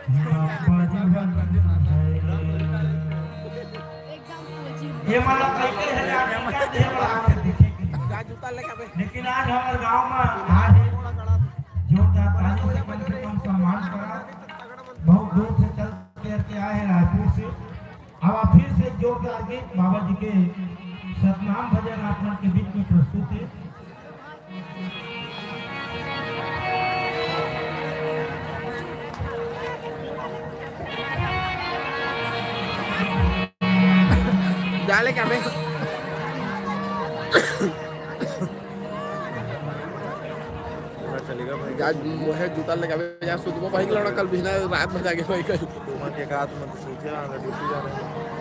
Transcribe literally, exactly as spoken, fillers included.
ये मतलब कई कई हजार टीका दे वाला आथे देखे के लिए। लेकिन आज हमर गांव में आज जोरदार ताली से कम से कम सम्मान करा। बहुत दूर से चल करके आए हैं रायपुर से। अब आप फिर से जोरदार गीत बाबा जी के सतनाम भजन आप मन के बीच में प्रस्तुत है। जाले क्या बे? पूरा चलेगा भाई। जा, मोहे जूता लेके आवे, जा सुतबो भाई, लौड़ा कल बिना रात में जाके भाई कल। तुमन के का, तुमन तो सोचे, हाँ, ड्यूटी जा रहे हैं।